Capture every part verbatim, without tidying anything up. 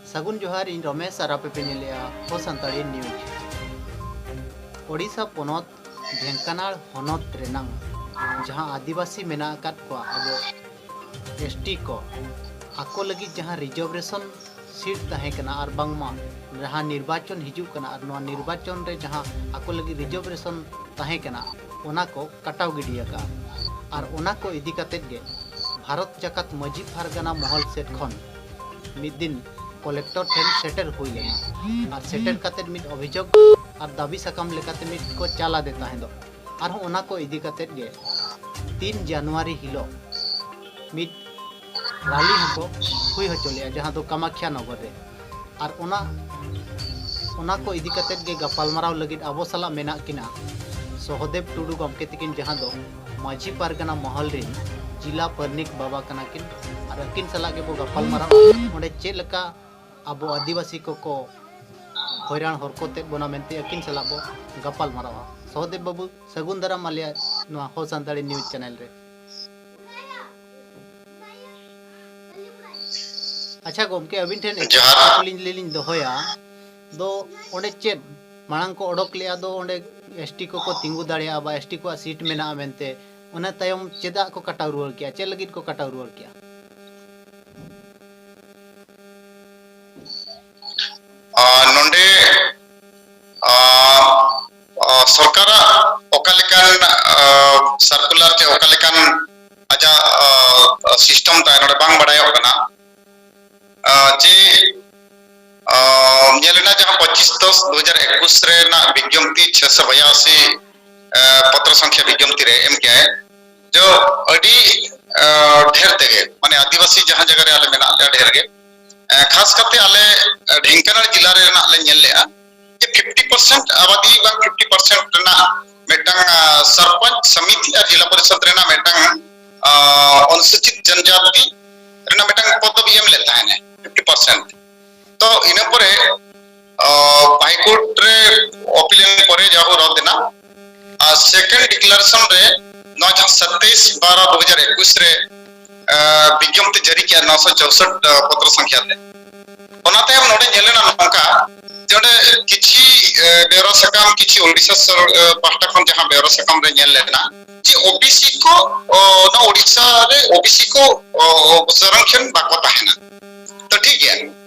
ᱥᱟᱹᱜᱩᱱ ᱡᱚᱦᱟᱨ, ᱤᱧ ᱨᱚᱢᱮᱥ ᱟᱨ ᱟᱯᱮ ᱯᱮ ᱧᱮᱞᱮᱜᱼᱟ ᱦᱚ ᱥᱟᱱᱛᱟᱲᱤ ᱱᱤᱭᱩᱡᱽ᱾ ᱳᱰᱤᱥᱟ ᱯᱚᱱᱚᱛ ᱰᱷᱮᱝᱠᱟᱱᱟᱲ ᱦᱚᱱᱚᱛ ᱨᱮᱱᱟᱝ ᱡᱟᱦᱟᱸ ᱟᱹᱫᱤᱵᱟᱹᱥᱤ ᱢᱮᱱᱟᱜ ᱟᱠᱟᱫ ᱠᱚᱣᱟ ᱟᱵᱚ ᱮᱥ ᱴᱤ ᱠᱚ, ᱟᱠᱚ ᱞᱟᱹᱜᱤᱫ ᱡᱟᱦᱟᱸ ᱨᱤᱡᱟᱨᱵᱷᱮᱥᱚᱱ ᱥᱤᱴ ᱛᱟᱦᱮᱸ ᱠᱟᱱᱟ ᱟᱨ ᱵᱟᱝᱢᱟ ᱡᱟᱦᱟᱸ ᱱᱤᱨᱵᱟᱪᱚᱱ ᱦᱤᱡᱩᱜ ᱠᱟᱱᱟ ᱟᱨ ᱱᱚᱣᱟ ᱱᱤᱨᱵᱟᱪᱚᱱ ᱨᱮ ᱡᱟᱦᱟᱸ ᱟᱠᱚ ᱞᱟᱹᱜᱤᱫ ᱨᱤᱡᱟᱨᱵᱷᱮᱥᱚᱱ ᱛᱟᱦᱮᱸ ᱠᱟᱱᱟ, ᱚᱱᱟ ᱠᱚ ᱠᱟᱴᱟᱣ ᱜᱤᱰᱤ ᱟᱠᱟᱫᱼᱟ᱾ ᱟᱨ ᱚᱱᱟ ᱠᱚ ᱤᱫᱤ ᱠᱟᱛᱮᱫ ᱜᱮ ᱵᱷᱟᱨᱚᱛ ᱡᱟᱠᱟᱛ ᱢᱟᱹᱡᱷᱤ ᱯᱟᱨᱜᱟᱱᱟ ᱢᱚᱦᱚᱞ ᱥᱮᱫ ᱠᱷᱚᱱ ᱢᱤᱫ ᱫᱤᱱ ᱠᱚᱞᱮᱠᱴᱚᱨ ᱴᱷᱮᱱ ᱥᱮᱴᱮᱨ ᱦᱩᱭ ᱞᱮᱱᱟ᱾ ᱟᱨ ᱥᱮᱴᱮᱨ ᱠᱟᱛᱮᱫ ᱢᱤᱫ ᱚᱵᱷᱤᱡᱳᱜᱽ ᱟᱨ ᱫᱟᱹᱵᱤ ᱥᱟᱠᱟᱢ ᱞᱮᱠᱟᱛᱮ ᱢᱤᱫ ᱠᱚ ᱪᱟᱞ ᱟᱫᱮ ᱛᱟᱦᱮᱸᱫᱚᱜ᱾ ᱟᱨᱦᱚᱸ ᱚᱱᱟ ᱠᱚ ᱤᱫᱤ ᱠᱟᱛᱮᱫ ᱜᱮ ᱛᱤᱱ ᱡᱟᱱᱩᱣᱟᱨᱤ ᱦᱤᱞᱳᱜ ᱢᱤᱫ ᱨᱟᱞᱤ ᱦᱚᱸᱠᱚ ᱦᱩᱭ ᱦᱚᱪᱚ ᱞᱮᱫᱼᱟ, ᱡᱟᱦᱟᱸ ᱫᱚ ᱠᱟᱢᱟᱠᱷᱭᱟ ᱱᱚᱜᱚᱨ ᱨᱮ᱾ ᱟᱨ ᱚᱱᱟ ᱚᱱᱟ ᱠᱚ ᱤᱫᱤ ᱠᱟᱛᱮᱫ ᱜᱮ ᱜᱟᱯᱟᱞᱢᱟᱨᱟᱣ ᱞᱟᱹᱜᱤᱫ ᱟᱵᱚ ᱥᱟᱞᱟᱜ ᱢᱮᱱᱟᱜ ᱠᱤᱱᱟ ᱥᱚᱦᱚᱫᱮᱵ ᱴᱩᱰᱩ ᱜᱚᱢᱠᱮ ᱛᱟᱹᱠᱤᱱ, ᱡᱟᱦᱟᱸ ᱫᱚ ᱢᱟᱹᱡᱷᱤ ᱯᱟᱨᱜᱟᱱᱟ ᱢᱚᱦᱚᱞ ᱨᱤᱱ ᱡᱤᱞᱟ ᱯᱟᱨᱱᱤᱠ ᱵᱟᱵᱟ ᱠᱟᱱᱟ ᱠᱤᱱ᱾ ᱟᱨ ᱟᱹᱠᱤᱱ ᱥᱟᱞᱟᱜ ᱜᱮᱵᱚ ᱜᱟᱯᱟᱞᱢᱟᱨᱟᱣᱟ ᱚᱸᱰᱮ ᱪᱮᱫ ᱞᱮᱠᱟ ᱟᱵᱚ ᱟᱹᱫᱤᱵᱟᱹᱥᱤ ᱠᱚᱠᱚ ᱦᱚᱭᱨᱟᱱ ᱦᱚᱨᱠᱚᱛᱮᱫ ᱵᱚᱱᱟ ᱢᱮᱱᱛᱮ ᱟᱹᱠᱤᱱ ᱥᱟᱞᱟᱜ ᱵᱚ ᱜᱟᱯᱟᱞᱢᱟᱨᱟᱣᱟ᱾ ᱥᱚᱦᱚᱫᱮᱵ ᱵᱟᱹᱵᱩ, ᱥᱟᱹᱜᱩᱱ ᱫᱟᱨᱟᱢ ᱟᱞᱮᱭᱟᱜ ᱱᱚᱣᱟ ᱦᱚ ᱥᱟᱱᱛᱟᱲᱤ ᱱᱤᱭᱩᱡᱽ ᱪᱮᱱᱮᱞ ᱨᱮ᱾ ᱟᱪᱪᱷᱟ ᱜᱚᱢᱠᱮ, ᱟᱹᱵᱤᱱ ᱴᱷᱮᱱ ᱮᱴᱟᱜ ᱡᱚᱦᱟᱨ᱾ ᱠᱩᱠᱞᱤ ᱞᱤᱧ ᱫᱚᱦᱚᱭᱟ, ᱫᱚ ᱚᱸᱰᱮ ᱪᱮᱫ ᱢᱟᱲᱟᱝ ᱠᱚ ᱚᱰᱚᱠ ᱞᱮᱜᱼᱟ, ᱫᱚ ᱚᱸᱰᱮ ᱮᱥ ᱴᱤ ᱠᱚᱠᱚ ᱛᱤᱸᱜᱩ ᱫᱟᱲᱮᱭᱟᱜᱼᱟ ᱵᱟ ᱮᱥ ᱴᱤ ᱠᱚᱣᱟᱜ ᱥᱤᱴ ᱢᱮᱱᱟᱜᱼᱟ ᱢᱮᱱᱛᱮ, ᱚᱱᱟ ᱛᱟᱭᱚᱢ ᱪᱮᱫᱟᱜ ᱠᱚ ᱠᱟᱴᱟᱣ ᱨᱩᱣᱟᱹᱲ ᱠᱮᱜᱼᱟ? ᱪᱮᱫ ᱞᱟᱹᱜᱤᱫ ᱠᱚ ᱠᱟᱴᱟᱣ ᱨᱩᱣᱟᱹᱲ ᱠᱮᱜᱼᱟ? ᱟᱨ ᱱᱚᱰᱮ, ᱟᱨ, ᱟᱨ ᱥᱚᱨᱠᱟᱨᱟᱜ ᱚᱠᱟ ᱞᱮᱠᱟᱱ, ᱟᱨ, ᱥᱟᱨᱠᱩᱞᱟᱨ ᱪᱮ ᱚᱠᱟ ᱞᱮᱠᱟᱱ ᱟᱡᱟᱜ, ᱟᱨ, ᱥᱤᱥᱴᱮᱢ ᱛᱟᱭ ᱱᱚᱰᱮ ᱵᱟᱝ ᱵᱟᱲᱟᱭᱚᱜ ᱠᱟᱱᱟ᱾ ᱟᱨ, ᱡᱮ, ᱟᱨ, ᱧᱮᱞ ᱮᱱᱟ ᱡᱟᱦᱟᱸ ᱯᱚᱸᱪᱤᱥ ᱫᱚᱥ ᱫᱩ ᱦᱟᱡᱟᱨ ᱮᱠᱩᱥ ᱨᱮᱱᱟᱜ ᱵᱤᱡᱽᱧᱚᱯᱛᱤ ᱪᱷᱮᱥᱚ ᱵᱟᱭᱟᱥᱤ, ᱟᱨ, ᱯᱚᱛᱨᱚ ᱥᱚᱝᱠᱷᱭᱟ ᱵᱤᱡᱽᱧᱚᱯᱛᱤ ᱨᱮ ᱮᱢ ᱠᱮᱜᱼᱟᱭ, ᱡᱚ ᱟᱹᱰᱤ, ᱟᱨ, ᱰᱷᱮᱨ ᱛᱮᱜᱮ, ᱢᱟᱱᱮ ᱟᱹᱫᱤᱵᱟᱹᱥᱤ ᱡᱟᱦᱟᱸ ᱡᱟᱭᱜᱟ ᱨᱮ ᱟᱞᱮ ᱢᱮᱱᱟᱜ ᱞᱮᱭᱟ ᱰᱷᱮᱨ ᱜᱮ, ᱮ, ᱠᱷᱟᱥ ᱠᱟᱛᱮ ᱟᱞᱮ, ᱮ, ᱰᱷᱮᱝᱠᱟᱱᱟᱞ ᱡᱮᱞᱟ ᱨᱮᱱᱟᱜ ᱞᱮ ᱧᱮᱞ ᱞᱮᱜᱼᱟ ᱡᱮ ᱯᱷᱤᱯᱴᱤ ᱯᱟᱨᱥᱮᱱᱴ ᱟᱵᱟᱫᱤ ᱵᱟᱝ ᱯᱷᱤᱯᱴᱤ ᱯᱟᱨᱥᱮᱱᱴ ᱨᱮᱱᱟᱜ ᱢᱤᱫᱴᱟᱝ, ᱟ, ᱥᱚᱨᱯᱚᱧᱪ ᱥᱚᱢᱤᱛᱤ ᱟᱨ ᱡᱮᱞᱟ ᱯᱚᱨᱤᱥᱚᱫ ᱨᱮᱱᱟᱜ ᱢᱤᱫᱴᱟᱝ, ᱟ, ᱚᱱᱩᱥᱩᱪᱤᱛ ᱡᱚᱱᱡᱟᱛᱤ ᱨᱮᱱᱟᱜ ᱢᱤᱫᱴᱟᱝ ᱯᱚᱫᱚᱵᱤ ᱮᱢ ᱞᱮᱫ ᱛᱟᱦᱮᱱᱟ ᱯᱷᱤᱯᱴᱤ ᱯᱟᱨᱥᱮᱱᱴ᱾ ᱛᱚ ᱤᱱᱟᱹ ᱯᱚᱨᱮ, ᱟ, ᱦᱟᱭᱠᱳᱨᱴ ᱨᱮ ᱟᱯᱤᱞ ᱮᱱ ᱯᱚᱨᱮ ᱡᱟᱦᱟᱸ ᱨᱚᱫ ᱮᱱᱟ, ᱟᱨ ᱥᱮᱠᱮᱱᱰ ᱰᱤᱠᱞᱟᱨᱮᱥᱚᱱ ᱨᱮ ᱱᱚᱣᱟ ᱡᱟᱦᱟᱸ ᱥᱟᱛᱟᱭᱤᱥ ᱵᱟᱨᱚ ᱫᱩ ᱦᱟᱡᱟᱨ ᱮᱠᱩᱥ ᱨᱮ, ᱟ, ᱵᱤᱡᱽᱧᱚᱯᱛᱤ ᱡᱟᱹᱨᱤ ᱠᱮᱜᱼᱟ ᱱᱚᱥᱚ ᱪᱳᱥᱚᱴ, ᱟ, ᱯᱚᱛᱨᱚ ᱥᱚᱝᱠᱷᱭᱟ ᱛᱮ, ᱚᱱᱟ ᱛᱟᱭᱚᱢ ᱱᱚᱰᱮ ᱧᱮᱞ ᱮᱱᱟ ᱱᱚᱝᱠᱟ, ᱡᱮ ᱚᱸᱰᱮ ᱠᱤᱪᱷᱤ, ᱮ, ᱵᱮᱣᱨᱟ ᱥᱟᱠᱟᱢ, ᱠᱤᱪᱷᱤ ᱳᱰᱤᱥᱟ ᱥᱚᱨ-, ᱮ, ᱯᱟᱦᱴᱟ ᱠᱷᱚᱱ ᱡᱟᱦᱟᱸ ᱵᱮᱣᱨᱟ ᱥᱟᱠᱟᱢ ᱨᱮ ᱧᱮᱞ ᱞᱮᱱᱟ, ᱡᱮ ᱳᱵᱤᱥᱤ ᱠᱚ, ᱚ, ᱱᱚᱣᱟ ᱳᱰᱤᱥᱟ ᱨᱮ ᱳᱵᱤᱥᱤ ᱠᱚ, ᱚ, ᱥᱚᱝᱨᱚᱠᱷᱚᱱ ᱵᱟᱠᱚ ᱛᱟᱦᱮᱱᱟ᱾ ᱛᱚ ᱴᱷᱤᱠ ᱜᱮᱭᱟ,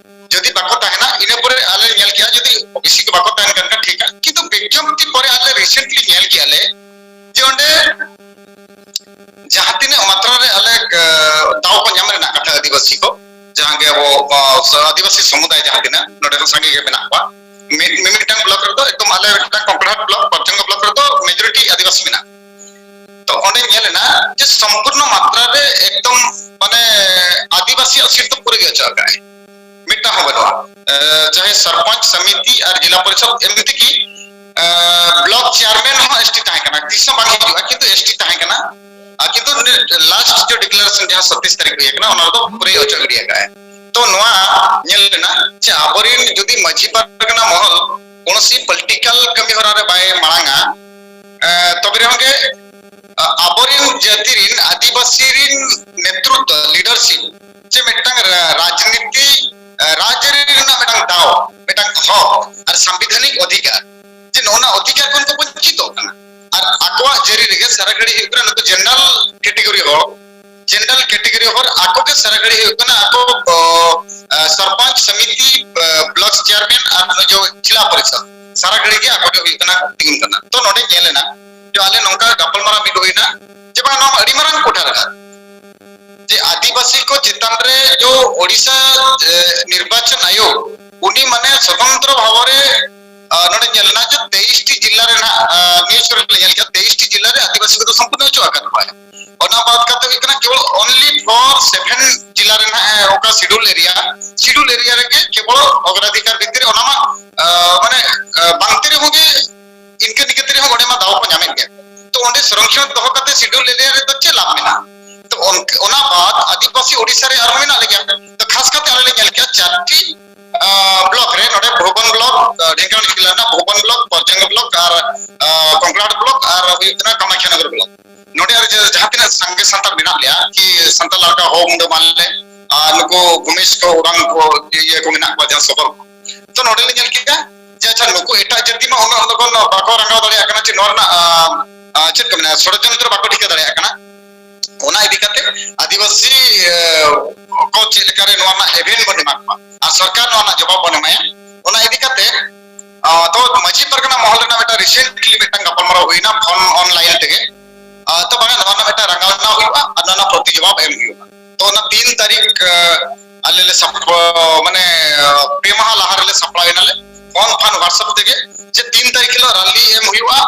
ᱡᱩᱫᱤ ᱵᱟᱠᱚ ᱛᱟᱦᱮᱱᱟ, ᱤᱱᱟᱹ ᱯᱚᱨᱮ ᱟᱞᱮ ᱧᱮᱞ ᱠᱮᱜᱼᱟ, ᱡᱩᱫᱤ ᱳᱵᱤᱥᱤ ᱠᱚ ᱵᱟᱠᱚ ᱛᱟᱦᱮᱱ ᱠᱟᱱ ᱠᱷᱟᱱ ᱴᱷᱤᱠᱟ, ᱠᱤᱱᱛᱩ ᱵᱤᱜᱽᱜᱟᱯᱛᱤ ᱯᱚᱨᱮ ᱟᱞᱮ recently ᱧᱮᱞ ᱠᱮᱜᱼᱟ ᱞᱮ ᱡᱮ ᱚᱸᱰᱮ ᱡᱟᱦᱟᱸ ᱛᱤᱱᱟᱹᱜ ᱢᱟᱛᱨᱟ ᱨᱮ ᱟᱞᱮ, ᱮ, ᱫᱟᱣ ᱠᱚ ᱧᱟᱢ ᱨᱮᱱᱟᱜ ᱠᱟᱛᱷᱟ ᱟᱹᱫᱤᱵᱟᱹᱥᱤ ᱠᱚ, ᱡᱟᱦᱟᱸ ᱜᱮ ᱟᱵᱚ, ᱟ, ᱟᱹᱫᱤᱵᱟᱹᱥᱤ ᱥᱚᱢᱩᱫᱟᱭ ᱡᱟᱦᱟᱸ ᱛᱤᱱᱟᱹᱜ ᱱᱚᱰᱮ ᱦᱚᱸ ᱥᱟᱸᱜᱮ ᱜᱮ ᱢᱮᱱᱟᱜ ᱠᱚᱣᱟ᱾ ᱢᱤᱫ, ᱢᱤᱢᱤᱫᱴᱟᱝ ᱵᱞᱚᱠ ᱨᱮᱫᱚ ᱮᱠᱫᱚᱢ ᱟᱞᱮ ᱢᱤᱫᱴᱟᱝ ᱠᱚᱝᱠᱟᱞᱦᱟᱴ ᱵᱞᱚᱠ, ᱯᱚᱨᱡᱚᱝᱜᱚ ᱵᱞᱚᱠ ᱨᱮᱫᱚ majority ᱟᱹᱫᱤᱵᱟᱹᱥᱤ ᱢᱮᱱᱟᱜ ᱠᱚᱣᱟ᱾ ᱛᱚ ᱚᱸᱰᱮ ᱧᱮᱞ ᱮᱱᱟ ᱡᱮ ᱥᱚᱢᱯᱩᱨᱱᱚ ᱢᱟᱛᱨᱟ ᱨᱮ ᱮᱠᱫᱚᱢ ᱢᱟᱱᱮ ᱟᱹᱫᱤᱵᱟᱹᱥᱤᱭᱟᱜ ᱥᱤᱴ ᱫᱚ ᱯᱩᱨᱟᱹ ᱜᱮ ᱚᱪᱚᱜ ᱟᱠᱟᱫ ᱟᱭ, ᱢᱤᱫᱴᱟᱝ ᱦᱚᱸ ᱵᱟᱹᱱᱩᱜᱼᱟ᱾ ᱮ, ᱪᱟᱦᱮ ᱥᱚᱨᱯᱚᱧᱪ ᱥᱚᱢᱤᱛᱤ ᱟᱨ ᱡᱮᱞᱟ ᱯᱚᱨᱤᱥᱚᱫ, ᱮᱢᱱᱤ ᱛᱮᱜᱮ, ᱮ, ᱵᱞᱚᱠ ᱪᱮᱭᱟᱨᱢᱮᱱ ᱦᱚᱸ ᱮᱥᱴᱤ ᱛᱟᱦᱮᱸ ᱠᱟᱱᱟ, ᱛᱤᱥ ᱦᱚᱸ ᱵᱟᱝ ᱦᱤᱡᱩᱜᱼᱟ, ᱠᱤᱱᱛᱩ ᱮᱥᱴᱤ ᱛᱟᱦᱮᱸ ᱠᱟᱱᱟ᱾ ᱟᱨ ᱠᱤᱱᱛᱩ ᱞᱟᱥᱴ ᱡᱮ ᱰᱤᱠᱞᱟᱨᱮᱥᱚᱱ ᱡᱟᱦᱟᱸ ᱥᱟᱛᱤᱥ ᱛᱟᱹᱨᱤᱠᱷ ᱦᱩᱭ ᱟᱠᱟᱱᱟ, ᱚᱱᱟ ᱨᱮᱫᱚ ᱯᱩᱨᱟᱹᱭ ᱚᱪᱚᱜ ᱜᱤᱰᱤ ᱟᱠᱟᱫ ᱟᱭ᱾ ᱛᱚ ᱱᱚᱣᱟ ᱧᱮᱞ ᱞᱮᱱᱟ ᱡᱮ ᱟᱵᱚᱨᱮᱱ ᱡᱩᱫᱤ ᱢᱟᱹᱡᱷᱤ ᱯᱟᱨᱜᱟᱱᱟ ᱢᱚᱦᱚᱞ ᱠᱚᱱᱚᱥᱤ ᱯᱚᱞᱤᱴᱤᱠᱟᱞ ᱠᱟᱹᱢᱤ ᱦᱚᱨᱟ ᱨᱮ ᱵᱟᱭ ᱢᱟᱲᱟᱝᱟ, ᱮ, ᱛᱚᱵᱮ ᱨᱮᱦᱚᱸ ᱜᱮ, ᱟ, ᱟᱵᱚᱨᱮᱱ ᱡᱟᱹᱛᱤ ᱨᱮᱱ ᱟᱹᱫᱤᱵᱟᱹᱥᱤ ᱨᱮᱱ ᱱᱮᱛᱨᱩᱛᱵᱚ, ᱞᱤᱰᱟᱨᱥᱤᱯ, ᱡᱮ ᱢᱤᱫᱴᱟᱝ ᱨᱟ-, ᱨᱟᱡᱽᱱᱤᱛᱤ, ᱮ, ᱨᱟᱡᱽᱟᱹᱨᱤ ᱨᱮᱱᱟᱜ ᱢᱤᱫᱴᱟᱝ ᱫᱟᱣ, ᱢᱤᱫᱴᱟᱝ ᱦᱚᱠ ᱟᱨ ᱥᱟᱝᱵᱤᱫᱷᱟᱱᱤᱠ ᱚᱫᱷᱤᱠᱟᱨ, ᱡᱮ ᱱᱚᱜᱼᱚ ᱱᱟ ᱚᱫᱷᱤᱠᱟᱨ ᱠᱷᱚᱱ ᱠᱚ ᱵᱚᱧᱪᱤᱛᱚᱜ ᱠᱟᱱᱟ᱾ ᱟᱨ ᱟᱠᱚᱣᱟᱜ ᱡᱟᱹᱨᱤ ᱨᱮᱜᱮ ᱥᱟᱨᱟ ᱜᱷᱟᱹᱲᱤ ᱦᱩᱭᱩᱜ ᱠᱟᱱᱟ ᱱᱩᱠᱩ ᱡᱮᱱᱟᱨᱟᱞ ᱠᱮᱴᱮᱜᱚᱨᱤ ᱦᱚᱲ, ᱡᱮᱱᱟᱨᱟᱞ ᱠᱮᱴᱮᱜᱚᱨᱤ ᱦᱚᱲ ᱟᱠᱚ ᱜᱮ ᱥᱟᱨᱟ ᱜᱷᱟᱹᱲᱤ ᱦᱩᱭᱩᱜ ᱠᱟᱱᱟ ᱟᱠᱚ, ᱚ, ᱟ, ᱥᱚᱨᱯᱚᱧᱪ ᱥᱚᱢᱤᱛᱤ, ᱟ, ᱵᱞᱚᱠ ᱪᱮᱭᱟᱨᱢᱮᱱ ᱟᱨ ᱱᱩᱭ ᱡᱚ ᱡᱤᱞᱟ ᱯᱚᱨᱤᱥᱚᱫ ᱥᱟᱨᱟ ᱜᱷᱟᱹᱲᱤ ᱜᱮ ᱟᱠᱚ ᱜᱮ ᱦᱩᱭᱩᱜ ᱠᱟᱱᱟ ᱛᱤᱸᱜᱩᱱ ᱠᱟᱱᱟ᱾ ᱛᱚ ᱱᱚᱰᱮ ᱧᱮᱞ ᱮᱱᱟ ᱡᱮ ᱟᱞᱮ ᱱᱚᱝᱠᱟ ᱜᱟᱯᱟᱞᱢᱟᱨᱟᱣ ᱢᱤᱫ ᱦᱩᱭᱱᱟ ᱡᱮ ᱵᱟᱝ ᱱᱚᱣᱟ ᱢᱟ ᱟᱹᱰᱤ ᱢᱟᱨᱟᱝ ᱠᱚᱴᱷᱟ ᱠᱟᱛᱷᱟ ᱡᱮ ᱟᱹᱫᱤᱵᱟᱹᱥᱤ ᱠᱚ ᱪᱮᱛᱟᱱ ᱨᱮ ᱡᱚ ᱳᱰᱤᱥᱟ, ᱮ, ᱱᱤᱨᱵᱟᱪᱚᱱ ᱟᱭᱳᱜᱽ ᱩᱱᱤ ᱢᱟᱱᱮ ᱥᱚᱛᱚᱱᱛᱨᱚ ᱵᱷᱟᱵᱚ ᱨᱮ, ᱟ, ᱱᱚᱰᱮ ᱧᱮᱞ ᱮᱱᱟ ᱡᱮ ᱛᱮᱭᱤᱥ ᱴᱤ ᱡᱤᱞᱟ ᱨᱮ ᱱᱟᱦᱟᱜ, ᱟ, ᱱᱤᱭᱩᱡᱽ ᱠᱚᱨᱮ ᱞᱮ ᱧᱮᱞ ᱠᱮᱫᱟ ᱛᱮᱭᱤᱥ ᱴᱤ ᱡᱤᱞᱟ ᱨᱮ ᱟᱹᱫᱤᱵᱟᱹᱥᱤ ᱠᱚᱫᱚ ᱥᱚᱢᱯᱩᱨᱱᱚ ᱚᱪᱚᱜ ᱟᱠᱟᱫ ᱠᱚᱣᱟ᱾ ᱚᱱᱟ ᱵᱟᱫ ᱠᱟᱛᱮ ᱦᱩᱭᱩᱜ ᱠᱟᱱᱟ ᱠᱮᱵᱚᱞ only for seven ᱡᱤᱞᱟ ᱨᱮ ᱱᱟᱦᱟᱜ, ᱮ, ᱚᱠᱟ schedule area, schedule area ᱨᱮᱜᱮ ᱠᱮᱵᱚᱞ ᱚᱜᱨᱟᱫᱷᱤᱠᱟᱨ ᱵᱷᱤᱛᱨᱤ ᱨᱮ ᱚᱱᱟ ᱢᱟ, ᱟ, ᱢᱟᱱᱮ, ᱟ, ᱵᱟᱝᱛᱮ ᱨᱮᱦᱚᱸ ᱜᱮ ᱤᱱᱠᱟᱹ ᱱᱤᱠᱟᱹ ᱛᱮ ᱨᱮᱦᱚᱸ ᱚᱸᱰᱮ ᱢᱟ ᱫᱟᱣ ᱠᱚ ᱧᱟᱢᱮᱫ ᱜᱮᱭᱟ᱾ ᱛᱚ ᱚᱸᱰᱮ ᱥᱚᱝᱨᱚᱠᱷᱚᱱ ᱫᱚᱦᱚ ᱠᱟᱛᱮ schedule area ᱨᱮᱫᱚ ᱪᱮᱫ ᱞᱟᱵᱷ ᱢᱮᱱᱟᱜᱼᱟ? ᱛᱚ ᱚᱱ-, ᱚᱱᱟ ᱵᱟᱫ ᱟᱹᱫᱤᱵᱟᱹᱥᱤ ᱳᱰᱤᱥᱟ ᱨᱮ ᱟᱨᱦᱚᱸ ᱢᱮᱱᱟᱜ ᱞᱮᱜᱮᱭᱟ᱾ ᱛᱚ ᱠᱷᱟᱥ ᱠᱟᱛᱮ ᱟᱞᱮ ᱞᱮ ᱧᱮᱞ ᱠᱮᱜᱼᱟ ᱪᱟᱨᱴᱤ, ᱟ, ᱵᱞᱚᱠ ᱨᱮ, ᱱᱚᱰᱮ ᱵᱷᱩᱵᱚᱱ ᱵᱞᱚᱠ, ᱟ, ᱰᱷᱮᱱᱠᱟᱱᱟᱞ ᱡᱮᱞᱟ ᱨᱮᱱᱟᱜ ᱵᱷᱩᱵᱚᱱ ᱵᱞᱚᱠ, ᱯᱚᱨᱡᱚᱝᱜᱚ ᱵᱞᱚᱠ ᱟᱨ, ᱟ, ᱠᱚᱝᱠᱟᱞᱦᱟᱴ ᱵᱞᱚᱠ ᱟᱨ ᱦᱩᱭᱩᱜ ᱠᱟᱱᱟ ᱠᱟᱢᱟᱠᱷᱤᱭᱟᱱᱚᱜᱚᱨ ᱵᱞᱚᱠ᱾ ᱱᱚᱰᱮ ᱟᱨ ᱡᱟ-, ᱡᱟᱦᱟᱸ ᱛᱤᱱᱟᱹᱜ ᱥᱟᱸᱜᱮ ᱥᱟᱱᱛᱟᱲ ᱢᱮᱱᱟᱜ ᱞᱮᱭᱟ, ᱠᱤ ᱥᱟᱱᱛᱟᱲ ᱞᱟᱲᱠᱟ ᱦᱳ ᱢᱩᱱᱰᱟᱹ ᱢᱟᱱᱞᱮ, ᱟᱨ ᱱᱩᱠᱩ ᱵᱷᱩᱢᱤᱥ ᱠᱚ, ᱳᱨᱟᱝ ᱠᱚ, ᱤᱭᱟᱹ ᱠᱚ ᱢᱮᱱᱟᱜ ᱠᱚᱣᱟ, ᱡᱟᱦᱟᱸ ᱥᱚᱵᱚᱨ ᱠᱚ᱾ ᱛᱚ ᱱᱚᱰᱮ ᱞᱮ ᱧᱮᱞ ᱠᱮᱫᱟ ᱡᱮ ᱟᱪᱪᱷᱟ, ᱱᱩᱠᱩ ᱮᱴᱟᱜ ᱡᱟᱹᱛᱤ ᱢᱟ ᱩᱱᱟᱹᱜ ᱞᱚᱜᱚᱱ ᱵᱟᱠᱚ ᱨᱟᱸᱜᱟᱣ ᱫᱟᱲᱮᱭᱟᱜ ᱠᱟᱱᱟ ᱡᱮ ᱱᱚᱣᱟ ᱨᱮᱱᱟᱜ, ᱟ, ᱟ, ᱪᱮᱫ ᱠᱚ ᱢᱮᱱᱟ, ᱥᱚᱲᱚᱡᱚᱱᱛᱨᱚ ᱵᱟᱠᱚ ᱴᱷᱤᱠᱟᱹ ᱫᱟᱲᱮᱭᱟᱜ ᱠᱟᱱᱟ᱾ ᱚᱱᱟ ᱤᱫᱤ ᱠᱟᱛᱮ ᱟᱹᱫᱤᱵᱟᱹᱥᱤ, ᱮ, ᱠᱚ ᱪᱮᱫ ᱞᱮᱠᱟᱨᱮ ᱱᱚᱣᱟ ᱨᱮᱱᱟᱜ ᱮᱵᱷᱮᱱ ᱵᱚᱱ ᱮᱢᱟ ᱠᱚᱣᱟ ᱟᱨ ᱥᱚᱨᱠᱟᱨ ᱱᱚᱣᱟ ᱨᱮᱱᱟᱜ ᱡᱚᱵᱟᱵ ᱵᱚᱱ ᱮᱢᱟᱭᱟ, ᱚᱱᱟ ᱤᱫᱤ ᱠᱟᱛᱮ, ᱟ, ᱛᱚ ᱢᱟᱹᱡᱷᱤ ᱯᱟᱨᱜᱟᱱᱟ ᱢᱚᱦᱚᱞ ᱨᱮᱱᱟᱜ ᱢᱤᱫᱴᱟᱝ recently ᱢᱤᱫᱴᱟᱝ ᱜᱟᱯᱟᱞᱢᱟᱨᱟᱣ ᱦᱩᱭᱱᱟ ᱯᱷᱳᱱ online ᱛᱮᱜᱮ᱾ ᱟ, ᱛᱚ ᱵᱟᱝᱟ, ᱱᱚᱣᱟ ᱨᱮᱱᱟᱜ ᱢᱤᱫᱴᱟᱝ ᱨᱟᱸᱜᱟᱣᱱᱟ ᱦᱩᱭᱩᱜᱼᱟ ᱟᱨ ᱱᱚᱣᱟ ᱨᱮᱱᱟᱜ ᱯᱨᱚᱛᱤ ᱡᱚᱵᱟᱵ ᱮᱢ ᱦᱩᱭᱩᱜᱼᱟ᱾ ᱛᱚ ᱚᱱᱟ ᱛᱤᱱ ᱛᱟᱹᱨᱤᱠᱷ, ᱟ, ᱟᱞᱮ ᱞᱮ ᱥᱟᱯ-, ᱢᱟᱱᱮ, ᱟ, ᱯᱮ ᱢᱟᱦᱟ ᱞᱟᱦᱟ ᱨᱮᱞᱮ ᱥᱟᱯᱲᱟᱣ ᱮᱱᱟᱞᱮ ᱯᱷᱳᱱ ᱯᱷᱟᱱ WhatsApp ᱛᱮᱜᱮ ᱡᱮ ᱛᱤᱱ ᱛᱟᱹᱨᱤᱠᱷ ᱦᱤᱞᱳᱜ ᱨᱟᱞᱤ ᱮᱢ ᱦᱩᱭᱩᱜᱼᱟ᱾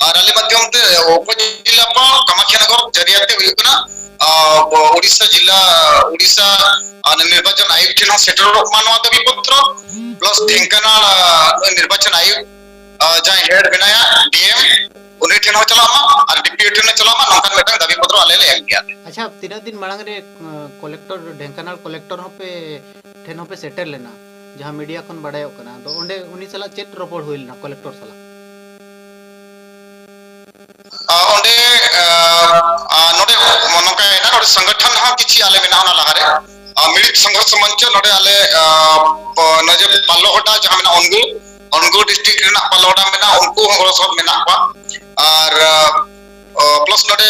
ᱟᱨ ᱨᱟᱞᱤ ᱢᱟᱫᱽᱫᱷᱚᱢ ᱛᱮ ᱩᱯᱚᱡᱮᱞᱟᱯᱟᱲ ᱠᱟᱢᱟᱠᱷᱤᱭᱟᱱᱚᱜᱚᱨ ᱡᱟᱹᱨᱤᱭᱟᱹᱛᱮ ᱦᱩᱭᱩᱜ ᱠᱟᱱᱟ, ᱟ, ᱩᱲᱤᱥᱥᱟ ᱡᱤᱞᱟ, ᱩᱲᱤᱥᱥᱟ, ᱟ, ᱱᱤᱨᱵᱟᱪᱚᱱ ᱟᱭᱩᱠ ᱴᱷᱮᱱ ᱦᱚᱸ ᱥᱮᱴᱮᱨᱚᱜ ᱢᱟ ᱱᱚᱣᱟ ᱫᱟᱹᱵᱤ ᱯᱚᱛᱨᱚ, plus ᱰᱷᱮᱝᱠᱟᱱᱟᱞ, ᱟ, ᱱᱤᱨᱵᱟᱪᱚᱱ ᱟᱭᱩᱠ, ᱟ, ᱡᱟᱦᱟᱸᱭ head ᱢᱮᱱᱟᱭᱟ, DM, ᱩᱱᱤ ᱴᱷᱮᱱ ᱦᱚᱸ ᱪᱟᱞᱟᱜ ᱢᱟ ᱟᱨ DPO ᱴᱷᱮᱱ ᱦᱚᱸ ᱪᱟᱞᱟᱜ ᱢᱟ, ᱱᱚᱝᱠᱟᱱ ᱢᱤᱫᱴᱟᱝ ᱫᱟᱹᱵᱤ ᱯᱚᱛᱨᱚ ᱟᱞᱮ ᱞᱮ ᱮᱢ ᱜᱮᱭᱟ᱾ ᱟᱪᱪᱷᱟ, ᱛᱤᱱᱟᱹᱜ ᱫᱤᱱ ᱢᱟᱲᱟᱝ ᱨᱮ, ᱟ, ᱠᱚᱞᱮᱠᱴᱚᱨ, ᱰᱷᱮᱝᱠᱟᱱᱟᱞ ᱠᱚᱞᱮᱠᱴᱚᱨ ᱦᱚᱸᱯᱮ, ᱴᱷᱮᱱ ᱦᱚᱸᱯᱮ ᱥᱮᱴᱮᱨ ᱞᱮᱱᱟ, ᱡᱟᱦᱟᱸ media ᱠᱷᱚᱱ ᱵᱟᱰᱟᱭᱚᱜ ᱠᱟᱱᱟ? ᱟᱫᱚ ᱚᱸᱰᱮ ᱩᱱᱤ ᱥᱟᱞᱟᱜ ᱪᱮᱫ ᱨᱚᱯᱚᱲ ᱦᱩᱭ ᱞᱮᱱᱟ ᱠᱚᱞᱮᱠᱴᱚᱨ ᱥᱟᱞᱟᱜ? ᱟ, ᱚᱸᱰᱮ, ᱟ, ᱟ, ᱱᱚᱰᱮ ᱱᱚᱝᱠᱟᱭᱮᱱᱟ, ᱱᱚᱰᱮ ᱥᱚᱝᱜᱚᱴᱷᱚᱱ ᱦᱚᱸ ᱠᱤᱪᱷᱤ ᱟᱞᱮ ᱢᱮᱱᱟᱜᱼᱟ ᱚᱱᱟ ᱞᱟᱦᱟᱨᱮ᱾ ᱟ, ᱢᱤᱲᱤᱛ ᱥᱚᱝᱜᱷᱚᱨᱥ ᱢᱚᱧᱪᱚ ᱱᱚᱰᱮ ᱟᱞᱮ, ᱟ, ᱯᱚ-, ᱱᱚᱰᱮ ᱯᱟᱞᱞᱚᱦᱚᱰᱟ ᱡᱟᱦᱟᱸ ᱢᱮᱱᱟᱜᱼᱟ ᱚᱱᱜᱩᱞ, ᱚᱱᱜᱩᱞ district ᱨᱮᱱᱟᱜ ᱯᱟᱞᱞᱚᱦᱚᱰᱟ ᱢᱮᱱᱟᱜᱼᱟ, ᱩᱱᱠᱩ ᱦᱚᱸ ᱜᱚᱲᱚ ᱥᱚᱦᱚᱫ ᱢᱮᱱᱟᱜ ᱠᱚᱣᱟ᱾ ᱟᱨ, ᱟ, ᱟ, plus ᱱᱚᱰᱮ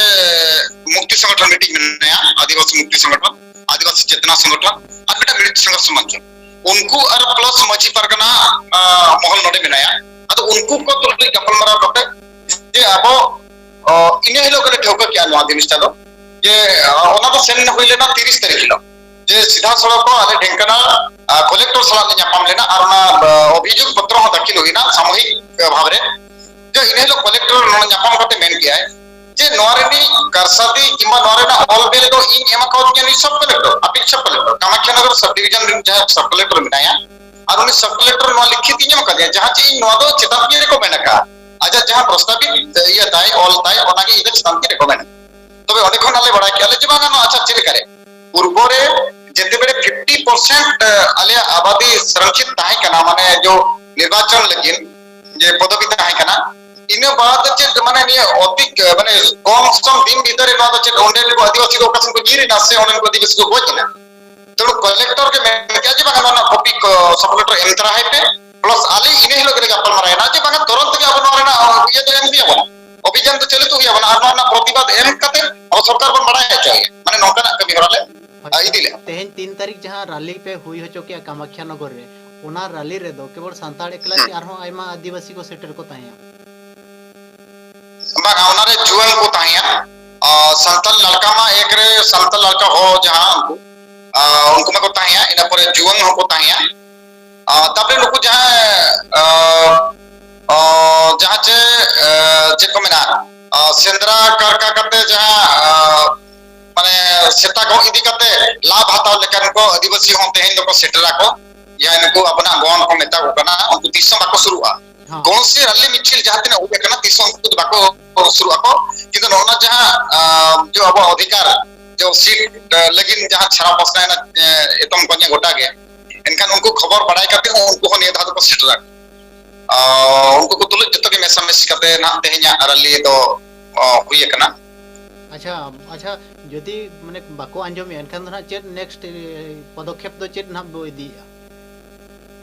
ᱢᱩᱠᱛᱤ ᱥᱚᱝᱜᱚᱴᱷᱚᱱ ᱢᱤᱫᱴᱤᱡ ᱢᱮᱱᱟᱭᱟ, ᱟᱹᱫᱤᱵᱟᱹᱥᱤ ᱢᱩᱠᱛᱤ ᱥᱚᱝᱜᱚᱴᱷᱚᱱ, ᱟᱹᱫᱤᱵᱟᱹᱥᱤ ᱪᱮᱛᱱᱟ ᱥᱚᱝᱜᱚᱴᱷᱚᱱ, ᱟᱨ ᱢᱤᱫᱴᱟᱝ ᱢᱤᱲᱤᱛ ᱥᱚᱝᱜᱷᱚᱨᱥ ᱢᱚᱧᱪᱚ᱾ ᱩᱱᱠᱩ ᱟᱨ plus ᱢᱟᱹᱡᱷᱤ ᱯᱟᱨᱜᱟᱱᱟ, ᱟ, ᱢᱚᱦᱚᱞ ᱱᱚᱰᱮ ᱢᱮᱱᱟᱭᱟ᱾ ᱟᱫᱚ ᱩᱱᱠᱩ ᱠᱚ ᱛᱩᱞᱩᱡ ᱜᱟᱯᱟᱞᱢᱟᱨᱟᱣ ᱠᱟᱛᱮ ᱡᱮ ᱟᱵᱚ, ᱚ, ᱤᱱᱟᱹ ᱦᱤᱞᱳᱜ ᱜᱮᱞᱮ ᱴᱷᱟᱹᱣᱠᱟᱹ ᱠᱮᱜᱼᱟ ᱱᱚᱣᱟ ᱡᱤᱱᱤᱥᱴᱟ ᱫᱚ, ᱡᱮ, ᱚ, ᱚᱱᱟ ᱫᱚ ᱥᱮᱱ ᱦᱩᱭ ᱞᱮᱱᱟ ᱛᱤᱨᱤᱥ ᱛᱟᱹᱨᱤᱠᱷ ᱦᱤᱞᱳᱜ, ᱡᱮ ᱥᱤᱫᱷᱟ ᱥᱚᱲᱚᱠ ᱟᱞᱮ ᱰᱷᱮᱝᱠᱟᱱᱟᱞ, ᱟ, ᱠᱚᱞᱮᱠᱴᱚᱨ ᱥᱟᱞᱟᱜ ᱞᱮ ᱧᱟᱯᱟᱢ ᱞᱮᱱᱟ ᱟᱨ ᱚᱱᱟ, ᱟ, ᱚᱵᱷᱤᱡᱳᱜᱽ ᱯᱚᱛᱨᱚ ᱦᱚᱸ ᱫᱟᱹᱠᱷᱤᱞ ᱦᱩᱭᱱᱟ ᱥᱟᱢᱩᱦᱤᱠ, ᱟ, ᱵᱷᱟᱵᱽ ᱨᱮ᱾ ᱡᱮ ᱤᱱᱟᱹ ᱦᱤᱞᱳᱜ ᱠᱚᱞᱮᱠᱴᱚᱨ ᱱᱚᱰᱮ ᱧᱟᱯᱟᱢ ᱠᱟᱛᱮ ᱢᱮᱱ ᱠᱮᱜᱼᱟᱭ ᱡᱮ ᱱᱚᱣᱟ ᱨᱤᱱᱤᱡ ᱠᱟᱨᱥᱟᱫᱤ ᱠᱤᱝᱵᱟ ᱱᱚᱣᱟ ᱨᱮᱱᱟᱜ ᱚᱞ ᱵᱮᱞ ᱫᱚ ᱤᱧ ᱮᱢ ᱟᱠᱟᱣᱫᱤᱧᱟ ᱱᱩᱭ ᱥᱟᱵ ᱠᱚᱞᱮᱠᱴᱚᱨ, ᱟᱯᱮᱭᱤᱡ ᱥᱟᱵ ᱠᱚᱞᱮᱠᱴᱚᱨ, ᱠᱟᱢᱟᱠᱷᱤᱭᱟ ᱱᱚᱜᱚᱨ ᱥᱟᱵ ᱰᱤᱵᱤᱡᱚᱱ ᱨᱮᱱ ᱡᱟᱦᱟᱸᱭ ᱥᱟᱵ ᱠᱚᱞᱮᱠᱴᱚᱨ ᱢᱮᱱᱟᱭᱟ, ᱟᱨ ᱩᱱᱤ ᱥᱟᱵ ᱠᱚᱞᱮᱠᱴᱚᱨ ᱱᱚᱣᱟ ᱞᱤᱠᱷᱤᱛ ᱤᱧ ᱮᱢ ᱟᱠᱟᱫᱮᱭᱟ, ᱡᱟᱦᱟᱸ ᱪᱮᱫ ᱤᱧ ᱱᱚᱣᱟ ᱫᱚ ᱪᱮᱛᱟᱱ ᱤᱭᱟᱹ ᱨᱮᱠᱚ ᱢᱮᱱ ᱟᱠᱟᱫ, ᱟᱡᱟᱜ ᱡᱟᱦᱟᱸ ᱯᱨᱚᱥᱛᱟᱵᱤᱛ ᱤᱭᱟᱹ ᱛᱟᱭ, ᱚᱞ ᱛᱟᱭ, ᱚᱱᱟᱜᱮ ᱤᱧ ᱫᱚ ᱪᱮᱛᱟᱱ ᱤᱭᱟᱹ ᱨᱮᱠᱚ ᱢᱮᱱ ᱟᱠᱟᱫ᱾ ᱛᱚᱵᱮ ᱚᱸᱰᱮ ᱠᱷᱚᱱ ᱟᱞᱮ ᱵᱟᱲᱟᱭ ᱠᱮᱜᱼᱟ ᱞᱮ ᱡᱮ ᱵᱟᱝᱟ, ᱱᱚᱣᱟ ᱟᱪᱪᱷᱟ ᱪᱮᱫ ᱞᱮᱠᱟᱨᱮ? ᱯᱩᱨᱵᱚ ᱨᱮ ᱡᱮᱛᱮᱵᱮᱲᱮ fifty percent ᱟᱞᱮᱭᱟᱜ ᱟᱵᱟᱫᱤ ᱥᱚᱝᱨᱚᱠᱷᱤᱛ ᱛᱟᱦᱮᱸ ᱠᱟᱱᱟ, ᱢᱟᱱᱮ ᱡᱚ ᱱᱤᱨᱵᱟᱪᱚᱱ ᱞᱟᱹᱜᱤᱫ ᱡᱮ ᱯᱚᱫᱚᱵᱤ ᱛᱟᱦᱮᱸ ᱠᱟᱱᱟ, ᱤᱱᱟᱹ ᱵᱟᱫ ᱪᱮᱫ ᱢᱟᱱᱮ ᱱᱤᱭᱟᱹ ᱚᱛᱤ, ᱢᱟᱱᱮ ᱠᱚᱢ ᱥᱚᱢ ᱫᱤᱱ ᱵᱷᱤᱛᱟᱹᱨ ᱨᱮ ᱱᱚᱣᱟ ᱫᱚ ᱪᱮᱫ ᱚᱸᱰᱮ ᱠᱚ ᱟᱹᱫᱤᱵᱟᱹᱥᱤ ᱠᱚ ᱚᱠᱟ ᱥᱮᱱ ᱠᱚ ᱧᱤᱨ ᱮᱱᱟ ᱥᱮ ᱚᱸᱰᱮᱱ ᱠᱚ ᱟᱹᱫᱤᱵᱟᱹᱥᱤ ᱠᱚ ᱜᱚᱡ ᱮᱱᱟ? ᱛᱮᱬᱩ ᱠᱚᱞᱮᱠᱴᱚᱨ ᱜᱮ ᱢᱮᱱ ᱠᱮᱜᱼᱟ ᱡᱮ ᱵᱟᱝ, ᱱᱚᱣᱟ ᱨᱮᱱᱟᱜ ᱠᱚᱯᱤ ᱠᱚ ᱥᱚᱵ ᱠᱚᱞᱮᱠᱴᱚᱨ ᱮᱢ ᱛᱚᱨᱟ ᱟᱭ ᱯᱮ, ᱯᱞᱟᱥ ᱟᱞᱮ ᱤᱱᱟᱹ ᱦᱤᱞᱳᱜ ᱜᱮᱞᱮ ᱜᱟᱯᱟᱞ ᱢᱟᱨᱟᱣ ᱮᱱᱟ ᱡᱮ ᱵᱟᱝ, ᱛᱩᱨᱟᱹᱱᱛ ᱜᱮ ᱟᱵᱚ ᱱᱚᱣᱟ ᱨᱮᱱᱟᱜ ᱤᱭᱟᱹ ᱫᱚ ᱮᱢ ᱦᱩᱭ ᱟᱵᱚᱱᱟ, ᱚᱵᱷᱤᱡᱟᱱ ᱫᱚ ᱪᱟᱹᱞᱩ ᱦᱩᱭ ᱟᱵᱚᱱᱟ, ᱟᱨ ᱱᱚᱣᱟ ᱨᱮᱱᱟᱜ ᱯᱨᱚᱛᱤᱵᱟᱫ ᱮᱢ ᱠᱟᱛᱮ ᱟᱵᱚ ᱥᱚᱨᱠᱟᱨ ᱵᱚᱱ ᱵᱟᱲᱟᱭ ᱦᱚᱪᱚᱭᱟ᱾ ᱢᱟᱱᱮ ᱱᱚᱝᱠᱟᱱᱟᱜ ᱠᱟᱹᱢᱤ ᱦᱚᱨᱟ ᱞᱮ ᱟᱨ ᱤᱫᱤ ᱞᱮᱫᱼᱟ᱾ ᱛᱮᱦᱮᱧ ᱛᱤᱱ ᱛᱟᱹᱨᱤᱠᱷ ᱡᱟᱦᱟᱸ ᱨᱟᱞᱤ ᱯᱮ ᱦᱩᱭ ᱦᱚᱪᱚ ᱠᱮᱜᱼᱟ ᱠᱟᱢᱟᱠᱷᱭᱟ ᱱᱚᱜᱚᱨ ᱨᱮ, ᱚᱱᱟ ᱨᱟᱞᱤ ᱨᱮᱫᱚ ᱠᱮᱵᱚᱞ ᱥᱟᱱᱛᱟᱲ ᱮᱠᱞᱟ ᱥᱮ ᱦᱩᱸ᱾ ᱟᱨᱦᱚᱸ ᱟᱭᱢᱟ ᱟᱹᱫᱤᱵᱟᱹᱥᱤ ᱠᱚ ᱥᱮᱴᱮᱨ ᱠᱚ ᱛᱟᱦᱮᱸᱭᱟ? ᱵᱟᱝᱟ, ᱚᱱᱟᱨᱮ ᱡᱩᱣᱟᱹᱱ ᱠᱚ ᱛᱟᱦᱮᱸᱭᱟ᱾ ᱟᱨ ᱥᱟᱱᱛᱟᱲ ᱞᱟᱲᱠᱟ ᱢᱟ ᱮᱠ ᱨᱮ ᱥᱟᱱᱛᱟᱲ ᱞᱟᱲᱠᱟ ᱦᱚᱲ ᱡᱟᱦᱟᱸ ᱩᱱᱠᱩ, ᱟᱨ ᱩᱱᱠᱩ ᱢᱟᱠᱚ ᱛᱟᱦᱮᱸᱭᱟ, ᱤᱱᱟᱹ ᱯᱚᱨᱮ ᱡᱩᱣᱟᱹᱱ ᱦᱚᱸᱠᱚ ᱛᱟᱦᱮᱸᱭᱟ᱾ ᱟᱨ ᱛᱟᱯᱚᱨᱮ ᱱᱩᱠᱩ ᱡᱟᱦᱟᱸᱭ, ᱟᱨ, ᱟᱨ, ᱡᱟᱦᱟᱸ ᱪᱮ, ᱟᱨ, ᱪᱮᱫ ᱠᱚ ᱢᱮᱱᱟ, ᱟᱨ, ᱥᱮᱸᱫᱽᱨᱟ ᱠᱟᱨᱠᱟ ᱠᱟᱛᱮ ᱡᱟᱦᱟᱸ, ᱟᱨ, ᱢᱟᱱᱮ ᱥᱮᱛᱟ ᱜᱚᱜ ᱤᱫᱤ ᱠᱟᱛᱮ ᱞᱟᱵᱷ ᱦᱟᱛᱟᱣ ᱞᱮᱠᱟᱱ ᱠᱚ ᱟᱹᱫᱤᱵᱟᱹᱥᱤ ᱦᱚᱸ ᱛᱮᱦᱮᱧ ᱫᱚᱠᱚ ᱥᱮᱴᱮᱨᱟᱠᱚ᱾ ᱡᱟᱦᱟᱸᱭ ᱱᱩᱠᱩ ᱟᱵᱚᱱᱟᱜ ᱜᱚᱱ ᱠᱚ ᱢᱮᱛᱟ ᱠᱚ ᱠᱟᱱᱟ, ᱩᱱᱠᱩ ᱛᱤᱥ ᱦᱚᱸ ᱵᱟᱠᱚ ᱥᱩᱨᱩᱜᱼᱟ᱾ ᱦᱚᱸ᱾ ᱠᱚᱱᱥᱤ ᱨᱟᱞᱤ ᱢᱤᱪᱷᱤᱞ ᱡᱟᱦᱟᱸ ᱛᱤᱱᱟᱹᱜ ᱦᱩᱭ ᱟᱠᱟᱱᱟ, ᱛᱤᱥ ᱦᱚᱸ ᱩᱱᱠᱩ ᱫᱚ ᱵᱟᱠᱚ ᱥᱩᱨᱩᱜ ᱟᱠᱚ᱾ ᱠᱤᱱᱛᱩ ᱱᱚᱜᱼᱚ ᱱᱟ ᱡᱟᱦᱟᱸ, ᱟᱸ, ᱡᱮ ᱟᱵᱚᱣᱟᱜ ᱚᱫᱷᱤᱠᱟᱨ, ᱡᱮ ᱥᱤᱴ, ᱟᱸ, ᱞᱟᱹᱜᱤᱫ ᱡᱟᱦᱟᱸ ᱪᱷᱟᱲᱟ ᱯᱟᱥᱱᱟᱣ ᱮᱱᱟ, ᱟᱸ, ᱮᱛᱚᱢ ᱠᱚᱧᱮ ᱜᱚᱴᱟ ᱜᱮ, ᱮᱱᱠᱷᱟᱱ ᱩᱱᱠᱩ ᱠᱷᱚᱵᱚᱨ ᱵᱟᱲᱟᱭ ᱠᱟᱛᱮ ᱦᱚᱸ ᱩᱱᱠᱩ ᱦᱚᱸ ᱱᱤᱭᱟᱹ ᱫᱷᱟᱣ ᱫᱚᱠᱚ ᱥᱮᱴᱮᱨᱟ᱾ ᱟᱸ, ᱩᱱᱠᱩ ᱠᱚ ᱛᱩᱞᱩᱡ ᱡᱚᱛᱚ ᱜᱮ ᱢᱮᱥᱟᱢᱤᱥᱤ ᱠᱟᱛᱮ ᱱᱟᱦᱟᱜ ᱛᱮᱦᱮᱧᱟᱜ ᱨᱟᱞᱤ ᱫᱚ, ᱟᱸ, ᱦᱩᱭ ᱟᱠᱟᱱᱟ᱾ ᱟᱪᱪᱷᱟ, ᱟᱪᱪᱷᱟ, ᱡᱩᱫᱤ ᱢᱟᱱᱮ ᱵᱟᱠᱚ ᱟᱸᱡᱚᱢᱮᱜᱼᱟ, ᱮᱱᱠᱷᱟᱱ ᱫᱚ ᱱᱟᱦᱟᱜ ᱪᱮᱫ next, ᱮ, ᱯᱚᱫᱚᱠᱷᱮᱯ ᱫᱚ ᱪᱮᱫ ᱱᱟᱦᱟᱜ ᱵᱚ ᱤᱫᱤᱭᱮᱜᱼᱟ?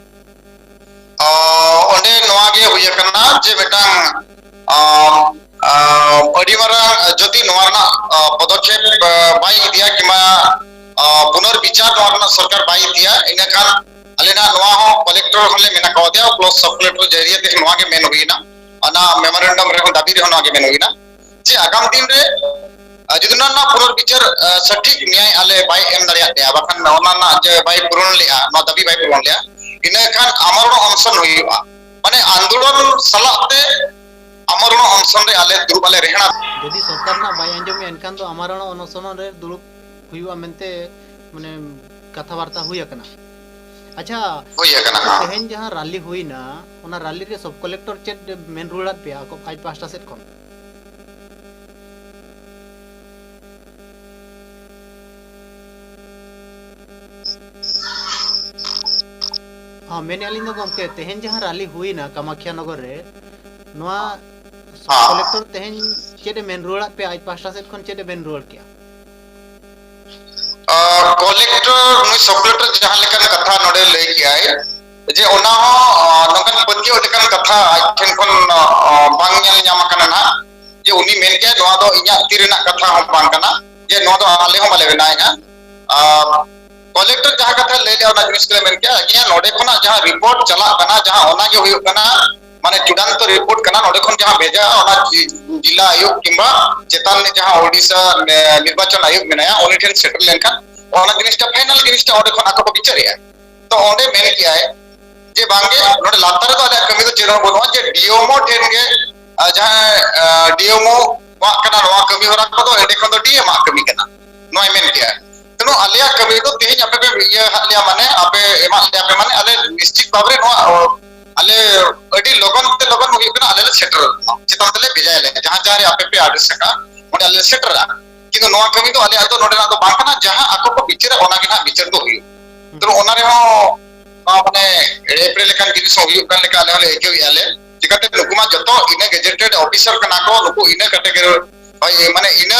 ᱚ, ᱚᱸᱰᱮ ᱱᱚᱣᱟ ᱜᱮ ᱦᱩᱭ ᱟᱠᱟᱱᱟ ᱡᱮ ᱢᱤᱫᱴᱟᱝ, ᱚ, ᱚ, ᱟᱹᱰᱤ ᱢᱟᱨᱟᱝ ᱡᱩᱫᱤ ᱱᱚᱣᱟ ᱨᱮᱱᱟᱜ, ᱚ, ᱯᱚᱫᱚᱠᱷᱮᱯ, ᱚ, ᱵᱟᱭ ᱤᱫᱤᱭᱟ ᱠᱤᱝᱵᱟ, ᱚ, ᱯᱩᱱᱚᱨᱵᱤᱪᱟᱨ ᱱᱚᱣᱟ ᱨᱮᱱᱟᱜ ᱥᱚᱨᱠᱟᱨ ᱵᱟᱭ ᱤᱫᱤᱭᱟ, ᱤᱱᱟᱹᱠᱷᱟᱱ ᱟᱞᱮ ᱱᱟᱜ ᱱᱚᱣᱟ ᱦᱚᱸ ᱠᱚᱞᱮᱠᱴᱚᱨ ᱦᱚᱸᱞᱮ ᱢᱮᱱᱟ ᱠᱟᱣᱫᱮᱭᱟ, ᱯᱞᱟᱥ ᱥᱚᱵ ᱠᱚᱞᱮᱠᱴᱚᱨ ᱡᱟᱹᱨᱤᱭᱟᱹ ᱛᱮ ᱱᱚᱣᱟ ᱜᱮ ᱢᱮᱱ ᱦᱩᱭᱱᱟ, ᱚᱱᱟ ᱢᱮᱢᱳᱨᱮᱱᱰᱟᱢ ᱨᱮᱦᱚᱸ ᱫᱟᱹᱵᱤ ᱨᱮᱦᱚᱸ ᱱᱚᱣᱟ ᱜᱮ ᱢᱮᱱ ᱦᱩᱭᱱᱟ᱾ ᱡᱮ ᱟᱜᱟᱢ ᱫᱤᱱ ᱨᱮ, ᱟᱨ ᱡᱩᱫᱤ ᱱᱚᱣᱟ ᱨᱮᱱᱟᱜ ᱯᱩᱱᱚᱨᱵᱤᱪᱟᱨ, ᱟᱨ, ᱥᱚᱴᱷᱤᱠ ᱱᱮᱭᱟᱭ ᱟᱞᱮ ᱵᱟᱭ ᱮᱢ ᱫᱟᱲᱮᱭᱟᱜ ᱞᱮᱭᱟ, ᱵᱟᱠᱷᱟᱱ ᱚᱱᱟ ᱨᱮᱱᱟᱜ ᱡᱮ ᱵᱟᱭ ᱯᱩᱨᱚᱱ ᱞᱮᱜᱼᱟ, ᱱᱚᱣᱟ ᱫᱟᱹᱵᱤ ᱵᱟᱭ ᱯᱩᱨᱚᱱ ᱞᱮᱜᱼᱟ, ᱤᱱᱟᱹ ᱠᱷᱟᱱ ᱟᱢᱚᱨᱚᱱ ᱚᱱᱥᱚᱱ ᱦᱩᱭᱩᱜᱼᱟ᱾ ᱢᱟᱱᱮ ᱟᱱᱫᱳᱞᱚᱱ ᱥᱟᱞᱟᱜ ᱛᱮ ᱟᱢᱚᱨᱚᱱ ᱚᱱᱥᱚᱱ ᱨᱮ ᱟᱞᱮ ᱫᱩᱲᱩᱵ ᱟᱞᱮ ᱨᱮᱦᱮᱲᱟ᱾ ᱡᱩᱫᱤ ᱥᱚᱨᱠᱟᱨ ᱨᱮᱱᱟᱜ ᱵᱟᱭ ᱟᱸᱡᱚᱢᱮᱜᱼᱟ, ᱮᱱᱠᱷᱟᱱ ᱫᱚ ᱟᱢᱚᱨᱚᱱ ᱚᱱᱥᱚᱱ ᱨᱮ ᱫᱩᱲᱩᱵ ᱦᱩᱭᱩᱜᱼᱟ ᱢᱮᱱᱛᱮ, ᱢᱟᱱᱮ, ᱠᱟᱛᱷᱟ ᱵᱟᱨᱛᱟ ᱦᱩᱭ ᱟᱠᱟᱱᱟ᱾ ᱟᱪᱪᱷᱟ, ᱦᱩᱭ ᱟᱠᱟᱱᱟ᱾ ᱛᱮᱦᱮᱧ ᱡᱟᱦᱟᱸ ᱨᱟᱞᱤ ᱦᱩᱭᱱᱟ, ᱚᱱᱟ ᱨᱟᱞᱤ ᱨᱮ ᱥᱚᱵ ᱠᱚᱞᱮᱠᱴᱚᱨ ᱪᱮᱫ ᱢᱮᱱ ᱨᱩᱣᱟᱹᱲᱟᱫ ᱯᱮᱭᱟ ᱟᱠᱚ ᱟᱡ ᱯᱟᱦᱴᱟ ᱥᱮᱫ ᱠᱷᱚᱱ? ᱦᱚᱸ, ᱢᱮᱱᱮᱫᱼᱟ ᱞᱤᱧ ᱫᱚ ᱜᱚᱢᱠᱮ, ᱛᱮᱦᱮᱧ ᱡᱟᱦᱟᱸ ᱨᱟᱞᱤ ᱦᱩᱭᱱᱟ ᱠᱟᱢᱟᱠᱷᱭᱟ ᱱᱚᱜᱚᱨ ᱨᱮ, ᱱᱚᱣᱟ ᱥᱚᱵ ᱦᱚᱸ᱾ ᱠᱚᱞᱮᱠᱴᱚᱨ ᱛᱮᱦᱮᱧ ᱪᱮᱫ ᱮ ᱢᱮᱱ ᱨᱩᱣᱟᱹᱲᱟᱫ ᱯᱮᱭᱟ, ᱟᱡ ᱯᱟᱦᱴᱟ ᱥᱮᱫ ᱠᱷᱚᱱ ᱪᱮᱫ ᱮ ᱢᱮᱱ ᱨᱩᱣᱟᱹᱲ ᱠᱮᱜᱼᱟ? ᱟᱨ ᱠᱚᱞᱮᱠᱴᱚᱨ ᱱᱩᱭ ᱥᱚᱵ ᱠᱚᱞᱮᱠᱴᱚᱨ ᱡᱟᱦᱟᱸ ᱞᱮᱠᱟᱱ ᱠᱟᱛᱷᱟ ᱱᱚᱰᱮ ᱞᱟᱹᱭ ᱠᱮᱜᱼᱟᱭ, ᱡᱮ ᱚᱱᱟ ᱦᱚᱸ, ᱟᱸ, ᱱᱚᱝᱠᱟᱱ ᱯᱟᱹᱛᱭᱟᱹᱣ ᱞᱮᱠᱟᱱ ᱠᱟᱛᱷᱟ ᱟᱡ ᱴᱷᱮᱱ ᱠᱷᱚᱱ, ᱟᱸ, ᱵᱟᱝ ᱧᱮᱞ ᱧᱟᱢ ᱟᱠᱟᱱᱟ ᱱᱟᱦᱟᱜ, ᱡᱮ ᱩᱱᱤ ᱢᱮᱱ ᱠᱮᱜᱼᱟᱭ, "ᱱᱚᱣᱟ ᱫᱚ ᱤᱧᱟᱹᱜ ᱛᱤ ᱨᱮᱱᱟᱜ ᱠᱟᱛᱷᱟ ᱦᱚᱸ ᱵᱟᱝ ᱠᱟᱱᱟ, ᱡᱮ ᱱᱚᱣᱟ ᱫᱚ ᱟᱞᱮ ᱦᱚᱸ ᱵᱟᱞᱮ ᱵᱮᱱᱟᱣᱮᱫᱼᱟ᱾" ᱟᱨ ᱠᱚᱞᱮᱠᱴᱚᱨ ᱡᱟᱦᱟᱸ ᱠᱟᱛᱷᱟᱭ ᱞᱟᱹᱭ ᱞᱮᱜᱼᱟ, ᱚᱱᱟ ᱡᱤᱱᱤᱥ ᱜᱮᱞᱮ ᱢᱮᱱ ᱠᱮᱜᱼᱟ, ᱡᱮ ᱱᱚᱰᱮ ᱠᱷᱚᱱᱟᱜ ᱡᱟᱦᱟᱸ ᱨᱤᱯᱳᱨᱴ ᱪᱟᱞᱟᱜ ᱠᱟᱱᱟ, ᱡᱟᱦᱟᱸ ᱚᱱᱟ ᱜᱮ ᱦᱩᱭᱩᱜ ᱠᱟᱱᱟ, ᱢᱟᱱᱮ ᱪᱩᱲᱟᱱᱛᱚ ᱨᱤᱯᱳᱨᱴ ᱠᱟᱱᱟ, ᱱᱚᱰᱮ ᱠᱷᱚᱱ ᱡᱟᱦᱟᱸ ᱵᱷᱮᱡᱟᱜᱼᱟ, ᱚᱱᱟ ᱡᱤ-, ᱡᱤᱞᱟ ᱟᱭᱩᱠ ᱠᱤᱝᱵᱟ ᱪᱮᱛᱟᱱ ᱨᱮ ᱡᱟᱦᱟᱸ ᱳᱰᱤᱥᱟ, ᱮ, ᱱᱤᱨᱵᱟᱪᱚᱱ ᱟᱭᱩᱠ ᱢᱮᱱᱟᱭᱟ, ᱩᱱᱤ ᱴᱷᱮᱱ ᱥᱮᱴᱮᱨ ᱞᱮᱱᱠᱷᱟᱱ ᱚᱱᱟ ᱡᱤᱱᱤᱥᱴᱟ, ᱯᱷᱟᱭᱱᱟᱞ ᱡᱤᱱᱤᱥᱴᱟ ᱚᱸᱰᱮ ᱠᱷᱚᱱ ᱟᱠᱚ ᱠᱚ ᱵᱤᱪᱟᱹᱨᱮᱜᱼᱟ᱾ ᱛᱚ ᱚᱸᱰᱮ ᱢᱮᱱ ᱠᱮᱜᱼᱟᱭ ᱡᱮ ᱵᱟᱝᱜᱮ, ᱱᱚᱰᱮ ᱞᱟᱛᱟᱨ ᱨᱮᱫᱚ ᱟᱞᱮᱭᱟᱜ ᱠᱟᱹᱢᱤ ᱫᱚ ᱪᱮᱫ ᱦᱚᱸ ᱵᱟᱹᱱᱩᱜᱼᱟ, ᱡᱮ ᱰᱤ ᱮᱢ ᱳ ᱴᱷᱮᱱ ᱜᱮ, ᱟ, ᱡᱟᱦᱟᱸᱭ, ᱟ, ᱰᱤ ᱮᱢ ᱳ ᱣᱟᱜ ᱠᱟᱱᱟ ᱱᱚᱣᱟ ᱠᱟᱹᱢᱤ ᱦᱚᱨᱟ ᱠᱚᱫᱚ, ᱮᱸᱰᱮ ᱠᱷᱚᱱ ᱫᱚ ᱰᱤ ᱮᱢ ᱟᱜ ᱠᱟᱹᱢᱤ ᱠᱟᱱᱟ, ᱱᱚᱣᱟᱭ ᱢᱮᱱ ᱠᱮᱜᱼᱟ᱾ ᱛᱮᱱᱚ ᱟᱞᱮᱭᱟᱜ ᱠᱟᱹᱢᱤ ᱫᱚ ᱛᱮᱦᱮᱧ ᱟᱯᱮ ᱯᱮ ᱤᱭᱟᱹ ᱦᱟᱜ ᱞᱮᱭᱟ, ᱢᱟᱱᱮ ᱟᱯᱮ ᱮᱢᱟᱜ ᱞᱮᱭᱟ ᱯᱮ, ᱢᱟᱱᱮ ᱟᱞᱮ ᱱᱤᱥᱪᱤᱛ ᱵᱷᱟᱵᱽ ᱨᱮ ᱱᱚᱣᱟ, ᱚ, ᱟᱞᱮ ᱟᱹᱰᱤ ᱞᱚᱜᱚᱱ ᱛᱮ ᱞᱚᱜᱚᱱ ᱦᱩᱭᱩᱜ ᱠᱟᱱᱟ, ᱟᱞᱮ ᱞᱮ ᱥᱮᱴᱮᱨ ᱪᱮᱛᱟᱱ ᱛᱮᱞᱮ ᱵᱷᱮᱡᱟᱭᱟᱞᱮ, ᱡᱟᱦᱟᱸ ᱡᱟᱦᱟᱸ ᱨᱮ ᱟᱯᱮ ᱯᱮ ᱟᱰᱨᱮᱥ ᱟᱠᱟᱫ, ᱚᱸᱰᱮ ᱟᱞᱮ ᱞᱮ ᱥᱮᱴᱮᱨᱟ᱾ ᱠᱤᱱᱛᱩ ᱱᱚᱣᱟ ᱠᱟᱹᱢᱤ ᱫᱚ ᱟᱞᱮᱭᱟᱜ ᱫᱚ ᱱᱚᱰᱮᱱᱟᱜ ᱫᱚ ᱵᱟᱝ ᱠᱟᱱᱟ, ᱡᱟᱦᱟᱸ ᱟᱠᱚ ᱠᱚ ᱵᱤᱪᱟᱹᱨᱟ ᱚᱱᱟ ᱜᱮ ᱱᱟᱦᱟᱜ ᱵᱤᱪᱟᱹᱨ ᱫᱚ ᱦᱩᱭᱩᱜ᱾ ᱛᱚ ᱚᱱᱟ ᱨᱮᱦᱚᱸ ᱱᱚᱣᱟ ᱢᱟᱱᱮ ᱮᱲᱮ ᱮᱯᱲᱮ ᱞᱮᱠᱟᱱ ᱡᱤᱱᱤᱥ ᱦᱚᱸ ᱦᱩᱭᱩᱜ ᱠᱟᱱ ᱞᱮᱠᱟ ᱟᱞᱮ ᱦᱚᱸᱞᱮ ᱟᱹᱭᱠᱟᱹᱣᱮᱫᱼᱟ ᱞᱮ᱾ ᱪᱤᱠᱟᱹᱛᱮ ᱱᱩᱠᱩ ᱢᱟ ᱡᱚᱛᱚ ᱤᱱᱟᱹ ᱜᱮᱡᱮᱴᱮᱰ ᱚᱯᱷᱤᱥᱟᱨ ᱠᱟᱱᱟ ᱠᱚ, ᱱᱩᱠᱩ ᱤᱱᱟᱹ ᱠᱮᱴᱮᱜᱚᱨᱤ, ᱦᱳᱭ, ᱢᱟᱱᱮ ᱤᱱᱟᱹ,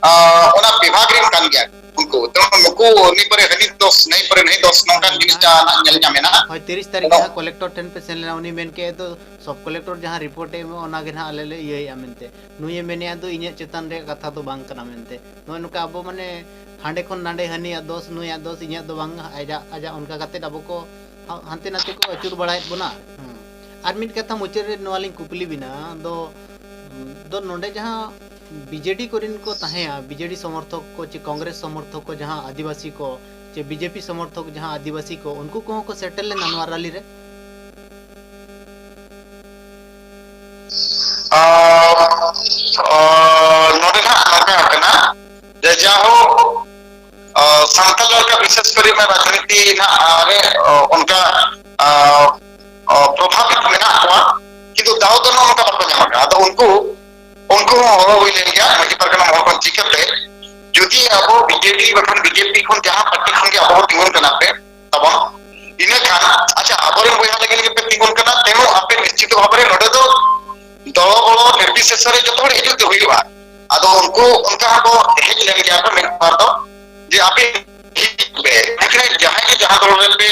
ᱟ, ᱚᱱᱟ ᱵᱤᱵᱷᱟᱜᱽ ᱨᱮᱱ ᱠᱟᱱ ᱜᱮᱭᱟ ᱩᱱᱠᱩ᱾ ᱛᱮᱢᱚᱱ ᱱᱩᱠᱩ ᱩᱱᱤ ᱯᱚᱨᱮ ᱦᱟᱹᱱᱤ ᱫᱳᱥ, ᱱᱟᱹᱭ ᱯᱚᱨᱮ ᱱᱟᱹᱭ ᱫᱳᱥ, ᱱᱚᱝᱠᱟᱱ ᱦᱳᱭ, ᱡᱤᱱᱤᱥ ᱡᱟᱦᱟᱸ ᱡᱟᱦᱟᱸ ᱱᱟᱜ ᱧᱮᱞ ᱧᱟᱢ ᱮᱱᱟ᱾ ᱦᱳᱭ, ᱛᱤᱨᱤᱥ ᱛᱟᱹᱨᱤᱠᱷ ᱟᱫᱚ ᱡᱟᱦᱟᱸ ᱠᱚᱞᱮᱠᱴᱚᱨ ᱴᱷᱮᱱ ᱯᱮ ᱥᱮᱱ ᱞᱮᱱᱟ, ᱩᱱᱤ ᱢᱮᱱ ᱠᱮᱫ ᱫᱚ ᱥᱚᱵ ᱠᱚᱞᱮᱠᱴᱚᱨ ᱡᱟᱦᱟᱸ ᱨᱤᱯᱳᱨᱴ ᱮ ᱮᱢᱚᱜᱼᱟ, ᱚᱱᱟ ᱜᱮ ᱱᱟᱦᱟᱜ ᱟᱞᱮ ᱞᱮ ᱤᱭᱟᱹᱭᱮᱫᱼᱟ ᱢᱮᱱᱛᱮ᱾ ᱱᱩᱭᱮ ᱢᱮᱱᱮᱫᱼᱟ ᱫᱚ ᱤᱧᱟᱹᱜ ᱪᱮᱛᱟᱱ ᱨᱮᱭᱟᱜ ᱠᱟᱛᱷᱟ ᱫᱚ ᱵᱟᱝ ᱠᱟᱱᱟ ᱢᱮᱱᱛᱮ᱾ ᱱᱚᱜᱼᱚᱭ ᱱᱚᱝᱠᱟ ᱟᱵᱚ ᱢᱟᱱᱮ ᱦᱟᱸᱰᱮ ᱠᱷᱚᱱ ᱱᱟᱸᱰᱮ ᱦᱟᱹᱱᱤᱭᱟᱜ ᱫᱳᱥ, ᱱᱩᱭᱟᱜ ᱫᱳᱥ, ᱤᱧᱟᱹᱜ ᱫᱚ ᱵᱟᱝ, ᱟᱡᱟᱜ, ᱟᱡᱟᱜ, ᱚᱱᱠᱟ ᱠᱟᱛᱮᱫ ᱟᱵᱚ ᱠᱚ ᱦᱟ-, ᱦᱟᱱᱛᱮ ᱱᱟᱛᱮ ᱠᱚ ᱟᱹᱪᱩᱨ ᱵᱟᱲᱟᱭᱮᱫ ᱵᱚᱱᱟ᱾ ᱦᱮᱸ᱾ ᱟᱨ ᱢᱤᱫ ᱠᱟᱛᱷᱟ ᱢᱩᱪᱟᱹᱫ ᱨᱮ ᱱᱚᱣᱟ ᱞᱤᱧ ᱠᱩᱠᱞᱤ ᱵᱤᱱᱟ, ᱫᱚ, ᱫᱚ ᱱᱚᱰᱮ ᱡᱟᱦᱟᱸ ᱵᱤ ᱡᱮ ᱰᱤ ᱠᱚᱨᱮᱱ ᱠᱚ ᱛᱟᱦᱮᱸᱭᱟ, ᱵᱤ ᱡᱮ ᱰᱤ ᱥᱚᱢᱚᱨᱛᱷᱚᱠ ᱠᱚ ᱪᱮ ᱠᱚᱝᱜᱨᱮᱥ ᱥᱚᱢᱚᱨᱛᱷᱚᱠ ᱠᱚ ᱡᱟᱦᱟᱸ ᱟᱹᱫᱤᱵᱟᱹᱥᱤ ᱠᱚ, ᱪᱮ ᱵᱤ ᱡᱮ ᱯᱤ ᱥᱚᱢᱚᱨᱛᱷᱚᱠ ᱡᱟᱦᱟᱸ ᱟᱹᱫᱤᱵᱟᱹᱥᱤ ᱠᱚ, ᱩᱱᱠᱩ ᱠᱚᱦᱚᱸ ᱠᱚ ᱥᱮᱴᱮᱨ ᱞᱮᱱᱟ ᱱᱚᱣᱟ ᱨᱟᱞᱤ ᱨᱮ? ᱟᱨ, ᱟᱨ ᱱᱚᱰᱮ ᱱᱟᱜ ᱱᱚᱝᱠᱟ ᱠᱟᱱᱟ ᱡᱮ ᱡᱟᱦᱳᱠ, ᱟᱨ ᱥᱟᱱᱛᱟᱲ ᱞᱮᱠᱟ ᱵᱤᱥᱮᱥ ᱠᱚᱨᱮ ᱚᱱᱟ ᱨᱟᱡᱽᱱᱤᱛᱤ ᱱᱟᱜ ᱨᱮ, ᱚᱱᱠᱟ, ᱟᱨ, ᱟᱨ ᱯᱨᱚᱵᱷᱟᱵᱤᱛ ᱢᱮᱱᱟᱜ ᱠᱚᱣᱟ, ᱠᱤᱱᱛᱩ ᱫᱟᱣ ᱫᱚ ᱱᱚᱜᱼᱚ ᱱᱚᱝᱠᱟ ᱵᱟᱠᱚ ᱧᱟᱢ ᱟᱠᱟᱫᱟ᱾ ᱟᱫᱚ ᱩᱱᱠᱩ, ᱩᱱᱠᱩ ᱦᱚᱸ ᱦᱚᱦᱚ ᱦᱩᱭ ᱞᱮᱱ ᱜᱮᱭᱟ ᱢᱟᱹᱡᱷᱤ ᱯᱟᱨᱜᱟᱱᱟ ᱢᱚᱦᱚᱞ ᱠᱷᱚᱱ, ᱪᱤᱠᱟᱹᱛᱮ ᱡᱩᱫᱤ ᱟᱵᱚ ᱵᱤ ᱡᱮ ᱯᱤ ᱵᱟᱠᱷᱟᱱ ᱵᱤ ᱡᱮ ᱯᱤ ᱠᱷᱚᱱ ᱡᱟᱦᱟᱸ ᱯᱟᱨᱴᱤ ᱠᱷᱚᱱ ᱜᱮ ᱟᱵᱚ ᱵᱚ ᱛᱤᱸᱜᱩᱱ ᱠᱟᱱᱟ ᱯᱮ ᱛᱟᱵᱚᱱ, ᱤᱱᱟᱹ ᱠᱷᱟᱱ ᱟᱪᱪᱷᱟ, ᱟᱵᱚᱨᱮᱱ ᱵᱚᱭᱦᱟ ᱞᱟᱹᱜᱤᱫ ᱜᱮᱯᱮ ᱛᱤᱸᱜᱩᱱ ᱠᱟᱱᱟ, ᱛᱮᱱᱚ ᱟᱯᱮ ᱱᱤᱥᱪᱤᱛ ᱵᱷᱟᱵᱽ ᱨᱮ ᱱᱚᱰᱮ ᱫᱚ ᱫᱚᱞᱚ ᱵᱚᱞᱚ ᱱᱤᱨᱵᱤᱥᱮᱥ ᱨᱮ ᱡᱚᱛᱚ ᱦᱚᱲ ᱦᱤᱡᱩᱜ ᱜᱮ ᱦᱩᱭᱩᱜᱼᱟ᱾ ᱟᱫᱚ ᱩᱱᱠᱩ ᱚᱱᱠᱟ ᱦᱚᱸᱠᱚ ᱦᱮᱡ ᱞᱮᱱ ᱜᱮᱭᱟ ᱠᱚ ᱢᱤᱫ ᱵᱟᱨ ᱫᱚ, ᱡᱮ ᱟᱯᱮ ᱯᱮ, ᱮᱱᱠᱷᱟᱱ ᱡᱟᱦᱟᱸᱭ ᱜᱮ ᱡᱟᱦᱟᱸ ᱫᱚᱞ ᱨᱮᱱ ᱯᱮ,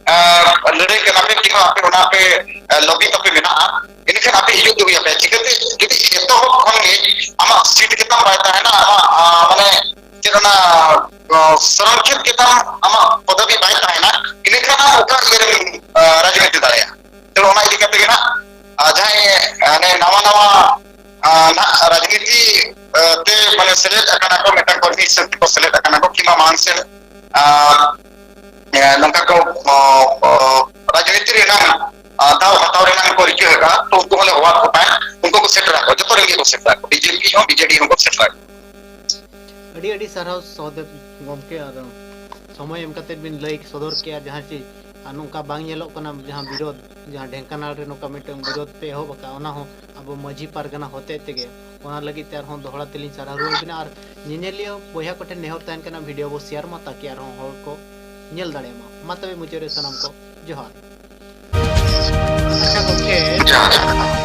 ᱟᱸ, ᱞᱟᱹᱲᱦᱟᱹᱭ ᱠᱟᱱᱟ ᱯᱮ, ᱠᱤᱝᱵᱟ ᱟᱯᱮ ᱚᱱᱟ ᱯᱮ, ᱟᱸ, ᱞᱚᱵᱤ ᱛᱟᱯᱮ ᱢᱮᱱᱟᱜᱼᱟ, ᱮᱱᱠᱷᱟᱱ ᱟᱯᱮ ᱦᱤᱡᱩᱜ ᱫᱚ ᱦᱩᱭ ᱟᱯᱮᱭᱟ᱾ ᱪᱤᱠᱟᱹᱛᱮ? ᱡᱩᱫᱤ ᱮᱛᱚᱦᱚᱵ ᱠᱷᱚᱱ ᱜᱮ ᱟᱢᱟᱜ ᱥᱤᱴ ᱜᱮᱛᱟᱢ ᱵᱟᱭ ᱛᱟᱦᱮᱱᱟ, ᱟᱢᱟᱜ, ᱟᱸ, ᱢᱟᱱᱮ ᱪᱮᱫ ᱚᱱᱟ, ᱟᱸ, ᱥᱚᱝᱨᱚᱠᱷᱤᱛ ᱜᱮᱛᱟᱢ ᱟᱢᱟᱜ ᱯᱚᱫᱚᱵᱤ ᱵᱟᱭ ᱛᱟᱦᱮᱱᱟ, ᱤᱱᱟᱹᱠᱷᱟᱱ ᱟᱢ ᱚᱠᱟ ᱤᱭᱟᱹ ᱨᱮᱢ, ᱟᱸ, ᱨᱟᱡᱽᱱᱤᱛᱤ ᱫᱟᱲᱮᱭᱟᱜᱼᱟ? ᱛᱚ, ᱚᱱᱟ ᱤᱫᱤ ᱠᱟᱛᱮ ᱜᱮ ᱱᱟᱜ, ᱟᱸ, ᱡᱟᱦᱟᱸᱭ, ᱟᱸ, ᱱᱟᱣᱟ ᱱᱟᱣᱟ, ᱟᱸ, ᱱᱟᱜ ᱨᱟᱡᱽᱱᱤᱛᱤ, ᱟᱸ, ᱛᱮ ᱢᱟᱱᱮ ᱥᱮᱞᱮᱫ ᱟᱠᱟᱱᱟ ᱠᱚ, ᱢᱤᱫᱴᱟᱝ ᱠᱚᱨᱢᱤ ᱦᱤᱥᱟᱹᱵ ᱛᱮᱠᱚ ᱥᱮᱞᱮᱫ ᱟᱠᱟᱱᱟ ᱠᱚ, ᱠᱤᱝᱵᱟ ᱢᱟᱲᱟᱝ ᱥᱮᱫ, ᱟᱸ, ᱮ, ᱱᱚᱝᱠᱟ ᱠᱚ, ᱚ, ᱚ, ᱨᱟᱡᱽᱱᱤᱛᱤ ᱨᱮᱱᱟᱜ, ᱟ, ᱫᱟᱣ ᱦᱟᱛᱟᱣ ᱨᱮᱱᱟᱜ ᱠᱚ ᱨᱤᱠᱟᱹ ᱟᱠᱟᱫᱼᱟ, ᱛᱚ ᱩᱱᱠᱩ ᱦᱚᱸᱞᱮ ᱦᱚᱦᱚᱣᱟᱫ ᱠᱚ ᱛᱟᱦᱮᱸᱫ, ᱩᱱᱠᱩ ᱠᱚ ᱥᱮᱴᱮᱨᱟ ᱠᱚ, ᱡᱚᱛᱚ ᱨᱮᱱ ᱜᱮ ᱠᱚ ᱥᱮᱴᱮᱨᱟ ᱠᱚ, ᱵᱤᱡᱮᱯᱤ ᱦᱚᱸ, ᱵᱤᱡᱮᱰᱤ ᱦᱚᱸ ᱠᱚ ᱥᱮᱴᱮᱨᱟ ᱠᱚ᱾ ᱟᱹᱰᱤ ᱟᱹᱰᱤ ᱥᱟᱨᱦᱟᱣ ᱥᱚᱦᱚᱫᱮᱵ ᱜᱚᱢᱠᱮ, ᱟᱨ ᱥᱚᱢᱚᱭ ᱮᱢ ᱠᱟᱛᱮ ᱵᱤᱱ ᱞᱟᱹᱭ ᱥᱚᱫᱚᱨ ᱠᱮᱜᱼᱟ, ᱡᱟᱦᱟᱸ ᱪᱮ ᱟᱨ ᱱᱚᱝᱠᱟ ᱵᱟᱝ ᱧᱮᱞᱚᱜ ᱠᱟᱱᱟ, ᱡᱟᱦᱟᱸ ᱵᱤᱨᱳᱫᱷ, ᱡᱟᱦᱟᱸ ᱰᱷᱮᱝᱠᱟᱱᱟᱞ ᱨᱮ ᱱᱚᱝᱠᱟ ᱢᱤᱫᱴᱟᱝ ᱵᱤᱨᱳᱫᱷ ᱯᱮ ᱮᱦᱚᱵ ᱟᱠᱟᱫᱼᱟ, ᱚᱱᱟ ᱦᱚᱸ ᱟᱵᱚ ᱢᱟᱹᱡᱷᱤ ᱯᱟᱨᱜᱟᱱᱟ ᱦᱚᱛᱮᱡ ᱛᱮᱜᱮ᱾ ᱚᱱᱟ ᱞᱟᱹᱜᱤᱫ ᱛᱮ ᱟᱨᱦᱚᱸ ᱫᱚᱦᱲᱟ ᱛᱮᱞᱤᱧ ᱥᱟᱨᱦᱟᱣ ᱨᱩᱣᱟᱹᱲ ᱵᱤᱱᱟ, ᱟᱨ ᱧᱮᱧᱮᱞᱤᱭᱟᱹ ᱵᱚᱭᱦᱟ ᱠᱚᱴᱷᱮᱱ ᱱᱮᱦᱚᱨ ᱛᱟᱦᱮᱱ ᱠᱟᱱᱟ, ᱵᱷᱤᱰᱤᱭᱳ ᱵᱚ ᱥᱮᱭᱟᱨ ᱢᱟ, ᱛᱟᱠᱤ ᱟᱨᱦᱚᱸ ᱦᱚᱲ ᱠᱚ ᱧᱮᱞ ᱫᱟᱲᱮᱭᱟᱜ ᱢᱟ᱾ ᱢᱟ ᱛᱚᱵᱮ ᱢᱩᱪᱟᱹᱫ ᱨᱮ ᱥᱟᱱᱟᱢ ᱠᱚ ᱡᱚᱦᱟᱨ᱾ ᱟᱪᱪᱷᱟ ᱜᱚᱢᱠᱮ, ᱡᱚᱦᱟᱨ᱾